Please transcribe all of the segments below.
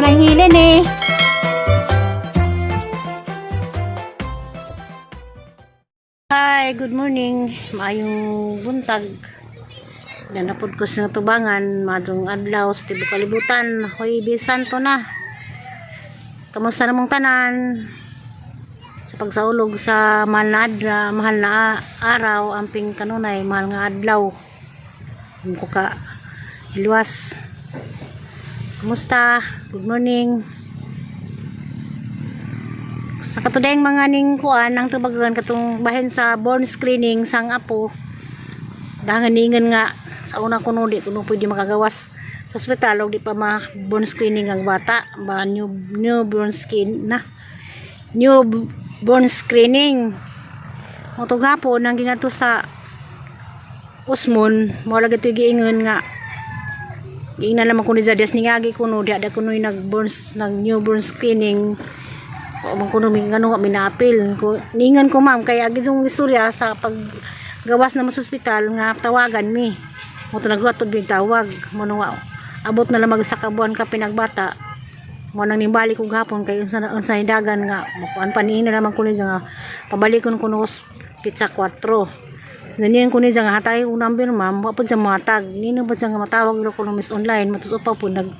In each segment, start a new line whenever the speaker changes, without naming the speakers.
rang hilin eh.
Hi, good morning. Maayong buntag. Nanapod ko sa tubangan, madong adlaw sa tibok kalibutan. Hoy, Santo na. Kamusta namong tanan? Sa pagsaulog sa mahal na adra, mahal na araw, amping kanunay, mahal nga adlaw. Ang ko ka iluwas. Kamusta? Good morning. Sa katudayang mga ning kuan ang tubagan katong bahin sa born screening sang apo, dangan ningan nga sa una kuno di kuno pwede makagawas sa ospital og di pa ma born screening ang bata ba, new born skin na, new born screening mo to. Gapon ang gingadto sa Usmon, mo lagi to giingon nga giingnan lamang kuno dya ningagi kuno diya da kuno nag born, nag newborn screening o man kuno mi ngano nga minapil ko. Ningan ko, "Ma'am, kay agi yung istorya sa paggawas na mo sa ospital nga tawagan mi mo to." Naghuwat to tawag mo no nga abot na lamag sa kabuan ka pinagbata mo nang nimbalik ko gahapon kay unsa na unsa dagan nga makuan pa niina naman kuno nga pabalikon ko no pitsa 4. Ganyan ko niya nga hatay ko number, ma'am, wa pud sa matag nino pa siya nga matawag ko no miss online matusok pa po nag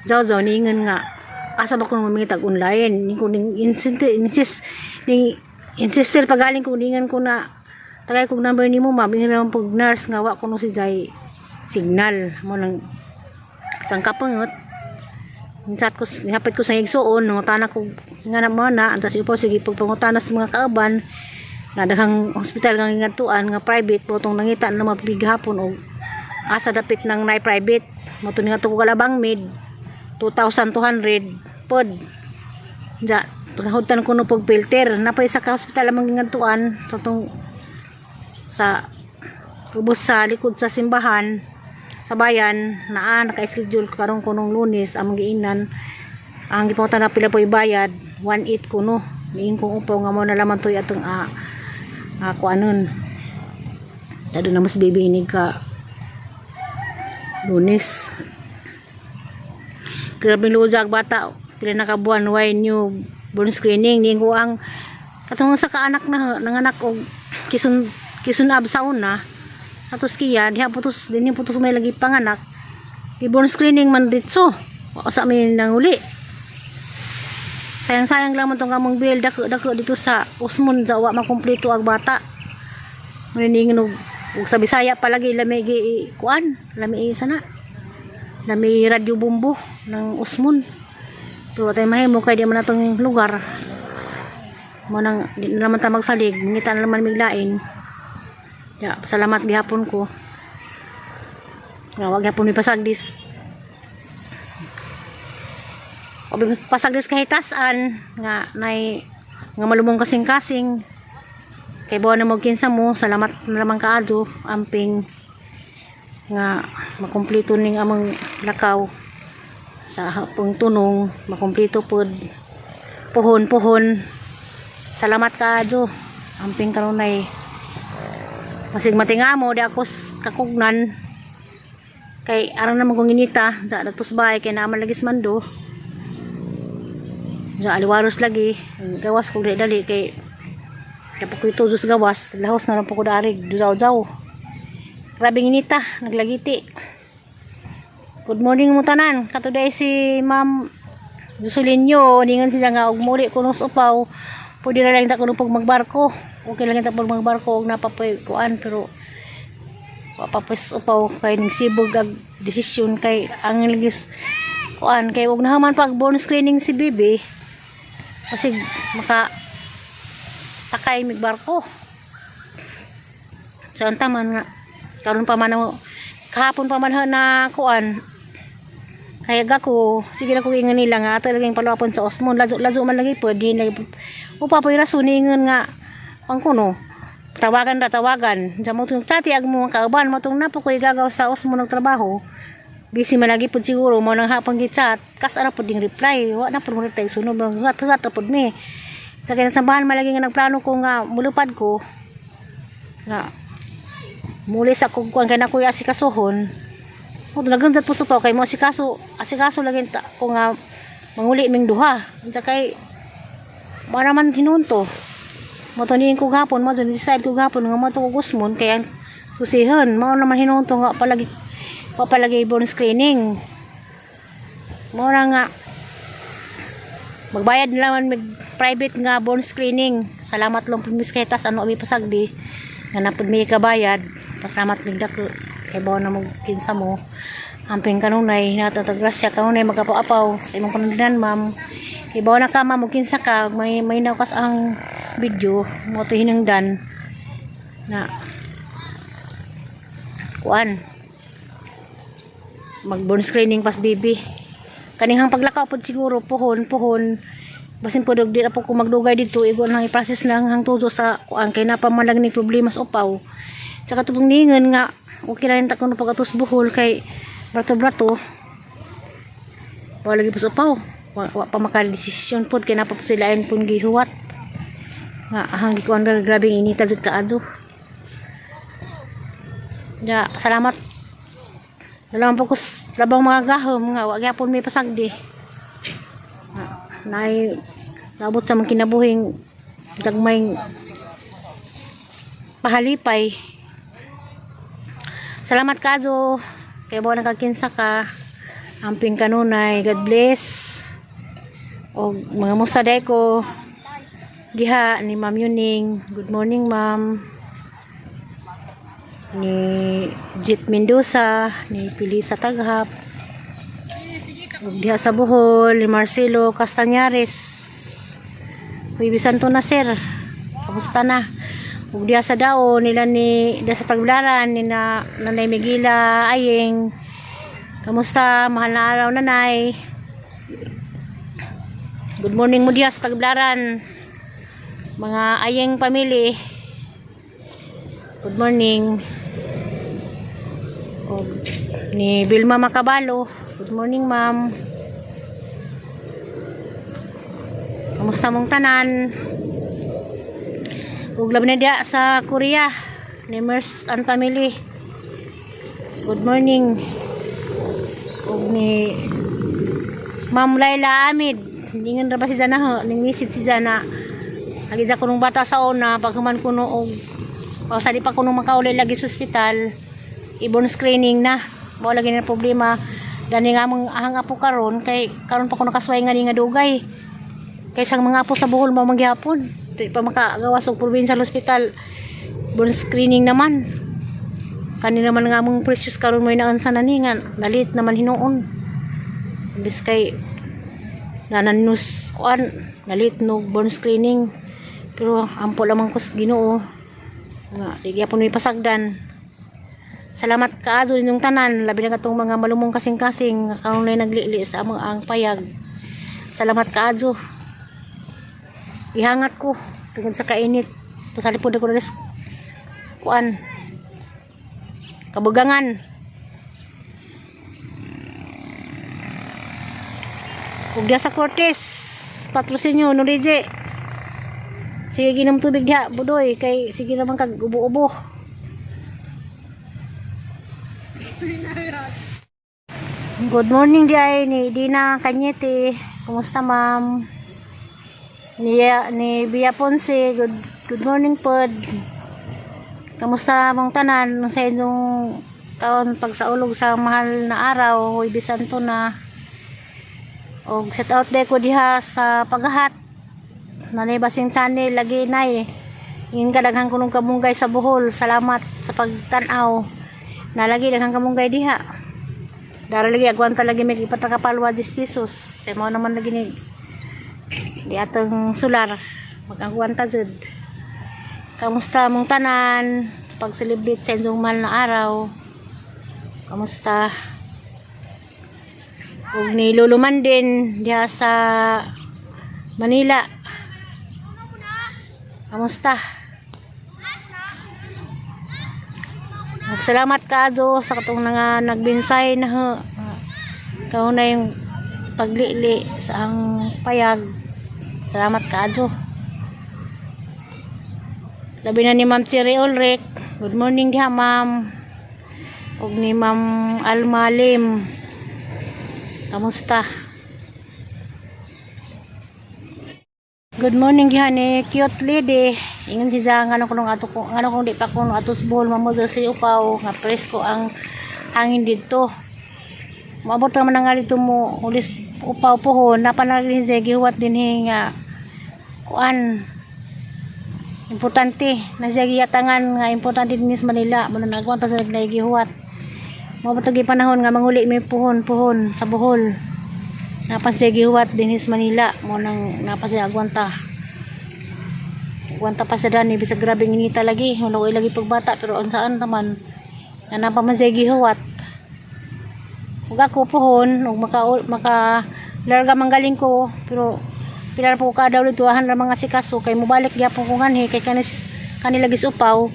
jaw jaw. Niingon nga asa ba ko mamingitag online ni ko ning insist insist ning insister pagaling ko. Ningan ko na tagay kog number nimo, ma'am. Ingon naman pag nurse nga wa ko no si Jai signal mo nang sang kapangot. Chat ko, nihapit ko sa igsuon, nangutana ko nga na mo na antas ipo sige pagpangutana sa mga kauban na daghang hospital nga ngadtuan nga private mo tong nangita na mapighapon og asa dapit ng nay private mo to. Nga ko Kalabang Med, 2,200 pod ja pagkahutan ko no pag filter napay sa ka hospital lamang ngadtuan sa tong sa ubos sa likod sa simbahan sa bayan naa naka-schedule karon kunong Lunes. Among giingnan ang gipangutan na pila po bayad, 1.8 kuno. Niing kong upo nga mo na laman to'y atong kuanon. Tado na mas bibinig ka Lunes. Grabe luzag bata, pila na ka buwan why new born screening. Niing ko ang katong sa kaanak na nanganak og kison kison ab sa una atos kiya diha putos dinhi putos may lagi panganak, i-born screening man ditso. Wa sa may nanguli. Sayang-sayang lang man tong kamong bill dako dako dito sa Usmon sa wa makumpleto ang bata. Maniningon og sa Bisaya palagi lami gi kuan, lami sana, lami radyo bumbo ng Usmon. Pero tayo mahimo kay di man natong lugar mo nang di na naman ta magsalig, ngita na naman miglain. Ya, salamat gihapon ko nga wag gihapon mi pasagdis o pasagdis kahitasan nga nay nga malumong kasing-kasing kay buwan na mo kinsa mo. Salamat na naman kaado, amping nga makumpleto ning among lakaw sa hapong tunong, makumpleto pod puhon puhon. Salamat kaado, amping kanunay masig matingamo di ako kakugnan kay aron naman kong inita sa datos bahay kay naaman lagi sa mando sa aliwaros lagi. Gawas ko dali dali kay dapat ko ito sa gawas, lahos na lang po ko darig dudaw-daw. Grabe inita, naglagiti. Good morning mo tanan. Katuday si Ma'am Joselinyo, ningan siya nga og muli kuno sa upaw, pwede na lang ta kuno pag magbarko. Okay lang ta pag magbarko og napapoy kuan, pero wa pa pues upaw kay ning sibog ag desisyon kay ang ligis kuan kay og nahaman pag born screening si bibi kasi maka sakay mig barko sa taman nga karon pa man kahapon pa man na kuan. Kaya gako sige na ko ingon nila nga ato lagi palapon sa Osmond, lazo lazo man lagi pwede lagi upa po rason. Ingon nga pangkuno tawagan ra tawagan sa mo tong chati ag mo kauban mo tong napo koy gagaw sa Osmond nagtrabaho, busy man lagi pud siguro mo nang hapon gi-chat kas ara pud ding reply, wa na pud mo reply. Sunod mo huwat huwat ra pud mi sa kinasambahan malagi nga nagplano ko nga mulupad ko nga muli sa kung kuan kay nakuya asikasuhon o naganda po supaw kay mo asikaso asikaso lagi ta ko nga Manguli ming duha. Unsa kay mao naman hinunto. Mo to niin ko gapon, mo to decide ko gapon nga mo to ko gusmon kay ang susihan. Mao naman hinunto nga palagi wa palagi born screening. Mao na nga magbayad na lang mag private nga born screening. Salamat lang po, Miss Ketas, ano ami pasagdi nga napud mi kabayad. Pasalamat mig dako kay bawo na mo kinsa mo. Amping kanunay natatag grasya kanunay magapaw-apaw sa imong panundunan, ma'am. Kay bawo na ka, ma'am, og kinsa ka may naukas ang video mo to hinungdan na kuan mag born screening pas baby kanihang paglakaw pod siguro puhon puhon basin pod og di na po ko magdugay dito igo nang i-process na ang hangtudo sa kuan kay napamalag ni problema sa upaw. Saka tubong ningon nga okay na rin ta kuno pagatos Bohol kay brato-brato wala lagi po sa upaw. Wa pa makadesisyon pod kay napa po sila pun gihuwat nga ahang gikuan ga grabing inita jud kaado. Ya, salamat. Dalawang po kus labang mga gahom nga wa gyapon may pasagdi. Nga, naay nabot sa mga kinabuhing gagmayng pahalipay. Salamat kazo. Kay buwan nakakinsa ka. Amping kanunay. God bless. O mga musta day ko diha ni Ma'am Yuning. Good morning, ma'am. Ni Jit Mendoza, ni Pilisa Taghap. Ug diha sa Bohol, ni Marcelo Castañares. Uy, Bisanto na, sir. Kamusta na? Ug diha sa Dao, nila ni diha sa Tagbilaran, ni na Nanay Migila Ayeng. Kamusta? Mahal na araw, nanay. Good morning mo diha sa Tagbilaran. Mga Ayeng family. Good morning. Og ni Vilma Macabalo. Good morning, ma'am. Kamusta mong tanan? Ug labi na diha sa Korea ni Mers and family. Good morning. Ug ni Ma'am Laila Amid. Ningon ra ba si Zana ho? Ning message si Zana. Lagi sa kunong bata sa una paghuman kuno og o sa di pa kuno makauli lagi sa ospital ibon screening na. Wala lagi na problema. Dani nga mong ahang apo karon kay karon pa kuno kasway nga ni nga dugay. Kay sang mga apo sa Bohol mao mangyapon. Di pa makagawas og provincial hospital. Born screening naman. Kani naman nga mong precious karon mo inaansa na ni nga nalit naman hinuon. Imbis kay nananus kuan nalit no born screening. Pero ampo lamang ko sa Ginoo nga di gyapon may pasagdan. Salamat kaadto ninyong tanan, labi na katong mga malumong kasing-kasing nga kanunay naglili sa among ang payag. Salamat kaadto. Ihangat ko tungod sa kainit. Pasali po ko res kuan kabugangan. Ug diha sa Cortez, patrosinyo Norije. Sige ginom tubig diha, budoy, kay sige naman kag ubo-ubo. Good morning di ay ni Dina Cañete. Kumusta, ma'am? Ni Bia Ponce, good good morning pod. Kamusta mong tanan sa inyong taon pagsaulog sa mahal na araw, Huwebes Santo na. Og set out day ko diha sa Pagahat. Nanay Basing Channel lagi nay. Ingin ka daghan kunong kamunggay sa Bohol. Salamat sa pagtan-aw. Nalagi daghang kamunggay diha. Dara lagi agwanta lagi may ipatakapalwa 10 pesos. Kay mao naman lagi ni di atong solar mag-agwanta jud. Kamusta mong tanan pag-celebrate sa inyong mahal na araw? Kamusta? Ug ni Lolo din diha sa Manila. Kamusta? Salamat kaado sa katong nga nagbinsay na ho. Ikaw na yung paglili sa ang payag. Salamat kaado. Labi na ni Ma'am Cherry Ulrich. Good morning diha, ma'am. Ug ni Ma'am Alma Lim. Kamusta? Good morning gihani, cute lady. Ingon si Zang, ano kung ato ko, ano kung di pa kuno atos Bohol mamudol sa upaw nga presko ang hangin didto. Maabot naman na nga dito mo ulis upaw pohon napanagin siya gihuwat din nga kuan importante na siya giyatangan nga importante din sa Manila mo na nagwanta sa gihuwat. Maabot gi panahon nga manguli may puhon puhon sa Bohol. Napan siya gihuwat din sa Manila mo nang napa siya agwanta. Agwanta pa sa dani bisag grabe inita lagi, wala ko lagi pagbata, pero unsaan naman na napa man siya gihuwat. Ug ako pohon ug maka maka larga manggaling ko, pero pila ra po ka daw dito ahan ra mga sikaso kay mobalik gyapon ko nganhi kay kanis kanila gis upaw,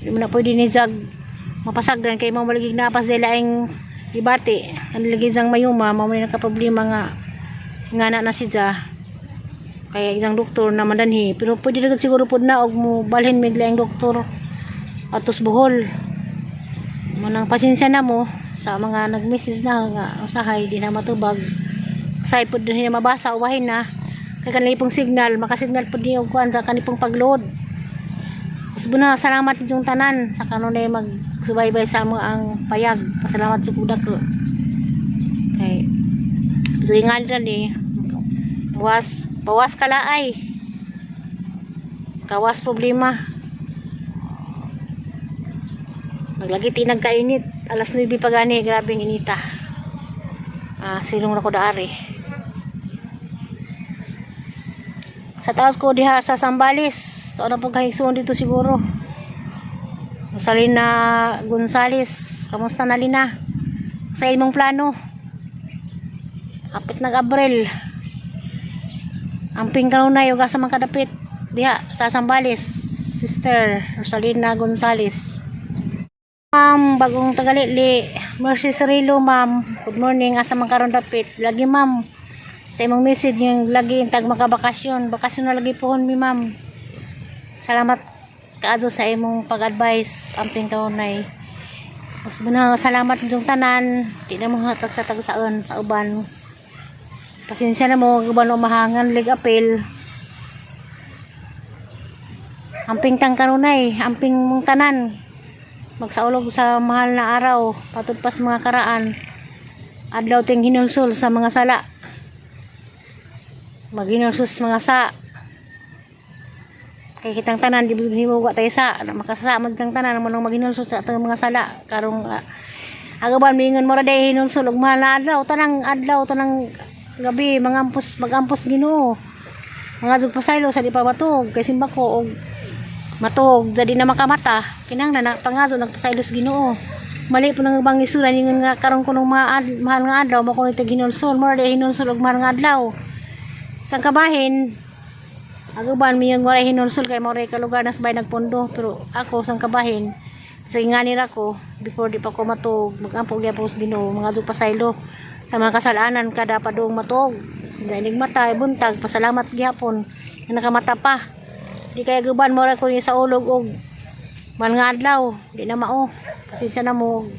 di mo na pwede ni jag mapasagdan kay mo malagi na pa sila laing gibati kanila gid mayuma mao man naka problema nga nga na na si Ja kaya isang doktor na mandanhi, pero pwede na siguro pud na og mo balhin mig laing doktor atos Bohol. Manang pasensya na mo sa mga nag-message na nga usahay di na matubag say pud din na mabasa uwahin na kay kanila pong signal makasignal pud niyo kuan sa kanipong pagload. Usbo na, salamat yung tanan sa kanunay magsubaybay sa amo ang payag. Pasalamat sa kuda ko kay sige nga ni bawas bawas kalaay kawas problema. Naglagi tinag kainit, alas 9 pa gani, grabeng inita. Ah, silong na ko daari sa taas ko diha sa Sambales to na pagkahigsuon dito siguro. Rosalina Gonzales, kamusta na, Lina, sa imong plano? Kapit nag Abril. Amping kanunay ug asa man kadapit diha sa Sambales, Sister Rosalina Gonzales. Ma'am, bagong tagalili, Mercy Cirilo, ma'am. Good morning, asa man karon dapit? Lagi, ma'am. Sa imong message yung lagi tag makabakasyon. Bakasyon na lagi pohon mi, ma'am. Salamat kaado sa imong pag-advise. Amping kanunay. Mas na salamat yung tanan. Di na mo hatag sa tagsaan sa uban. Pasensya na mo, uban umahangan lig apel. Amping tang kanunay, amping mong tanan. Magsaulog sa mahal na araw, patud pas mga karaan. Adlaw ting hinulsol sa mga sala. Maghinulsol sa mga sa. Kay kitang tanan di himuga tayo sa makasama kitang tanan mo nang maghinulsol sa atong mga sala karong agaban mingon mo ra day hinulsol og mahal na adlaw, tanang adlaw, tanang gabi mangampos, magampos Ginoo. Mga dug pasaylo sa di pa matug kay simba ko og matug jadi na makamata kinahanglan na pangaso nagpasaylo sa Ginoo. Mali po nang bang isura ningon nga karon kunong mahal nga adlaw mo kuno hinulsol mo ra hinulsol og mahal nga adlaw sang kabahin. Aguban miyong wala hinulsol kay mo ka lugar na sabay nagpondo, pero ako sang kabahin sa ingani ra ko before di pa ko matug magampo gyapon sa Ginoo, mga dug pasaylo sa mga kasalanan kada padung matug dainig mata buntag, pasalamat gihapon nga nakamata pa. Di kaya guban mo ra ko sa ulog og mahal nga adlaw, di na mao. Pasensya na mo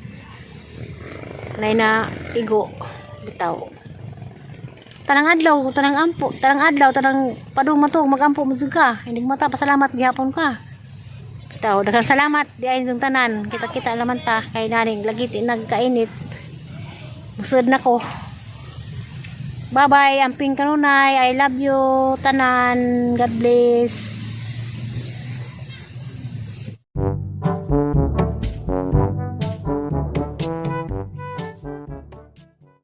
nay na igo bitaw. Tanang adlaw, tanang ampo, tanang adlaw, tanang padung matug magampo mo jud ka hindi mata, pasalamat gihapon ka bitaw. Daghang salamat di ay yung tanan. Kita kita laman ta kay naning lagi ti nagkainit. Musod na ko. Bye bye, amping kanunay. I love you tanan. God bless.